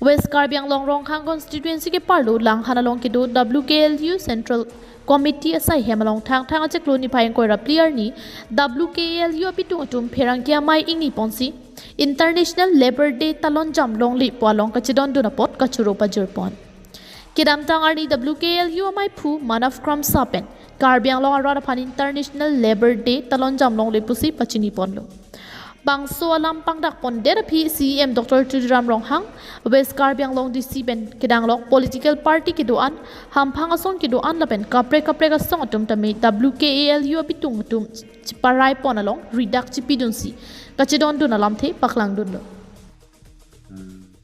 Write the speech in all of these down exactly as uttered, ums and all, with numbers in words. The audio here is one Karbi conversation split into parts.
West Karbi Anglong Ronghang constituency ke parlo Langhan along kedo W K L U Central Committee asai hem along Thangthang achiklo niphai ingkoi ra phli arni W K L U abitung atum pherangke amei ingni ponsi International Labour Day talonjam longle pu along kachedondun apot kachoro pajirpon. Kedamtang arni W K L U ameiphu Manav Kramsa pen Karbi Anglong arat aphan International Labour Day talonjam longle pusi pachini ponlo. Bangso alam pangdak pondet aphi C E M Doctor Tuliram Ronghang West Karbi Anglong D C pen kedanglok political party kedo-an, hamphang asong kedo-an lapen kaprek kaprek asong atum tame W K L U abitung atum chiparai pon along ridak chipidunsi kachedondun alamthe paklangdunlo.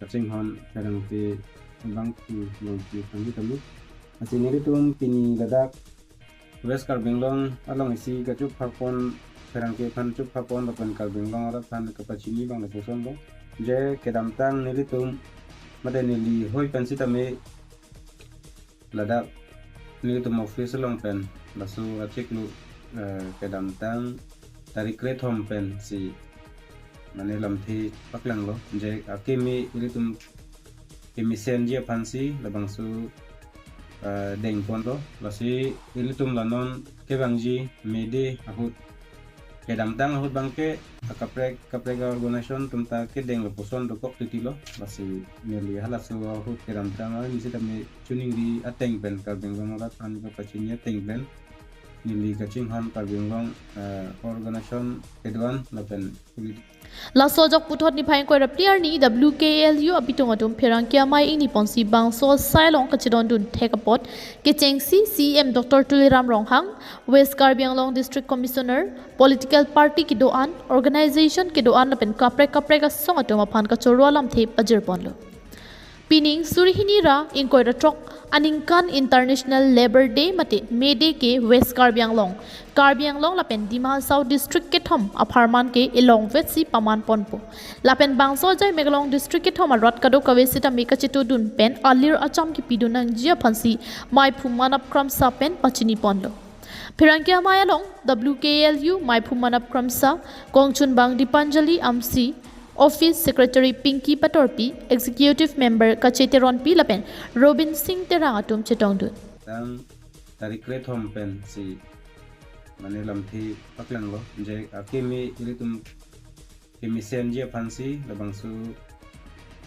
Kachinghon pherangke abang tu long tu kami temu. Asin nelitum pini ladak West Karbi Anglong along isi kachup phapon, pherangke aphan chup phapon lapen Karbi Anglong arat aphan kapachini abang lapuson lo. Je kedamtang nelitum mate neli hoi pen sitame ladak nelitum office along pen laso achiklo eh, kedamtang tarik krethom pensi mane lamthe paklanglo. Je akimi ilitum kemisenji aphansi labangso eh, dengponlo. Lasi ilitum la non kevangji May Day ahut kedamtang ahut abangke akaprek kaprek organization atum ta kedeng lapuson dokok titi lo. Lasi neli halaso ahut kedamtang arni sitame choningri ateng pen Karbi Anglong arat aphan kapachini ateng pen neli kachinghon Karbi Anglong eh, organization kedo-an lapen poli- Laso ajok puthot niphai ingkoi ra phli arni W K L U abitung atum pherangke amei ingni ponsi bangso asai along kachedondun thek apot kechengsi C E M Doctor Tuliram Ronghang, West Karbi Anglong District Commissioner, political party kedo-an, organization kedo-an lapen kaprek kaprek asong atum aphan kachoro alamthe pajirponlo. Pining suri hini ra ingkoi ra throk aningkan International Labour Day mate May Day ke West Karbi Anglong, Karbi Anglong lapen Dima Hasao District kethom apharman ke elongvetsi paman ponpo. Lapen bangso ajai Meglong District kethom arat kadokave sitame kachetudun pen alir acham kipidun nangji aphansi meiphu Manav Kramsa pen pachini ponlo. Pherangke amei along W K L U meiphu Manav Kramsa, kongchunbang Dipanjali Amsi, Office Secretary Pinky Patorpi, Executive Member Kache Teronpi lapen Robin Singh Terang atum chetongdun. Tang tarik krethom pensi mane lamthe paklanglo. Je akimi ilitum kemisenji aphansi labangso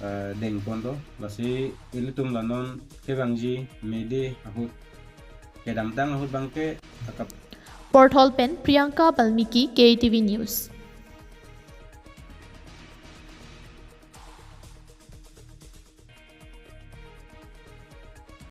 eh, dengponlo. Lasi ilitum la non kevangji May Day ahut kedamtang ahut abangke akap Porthol pen Priyanka Balmiki, K T V News.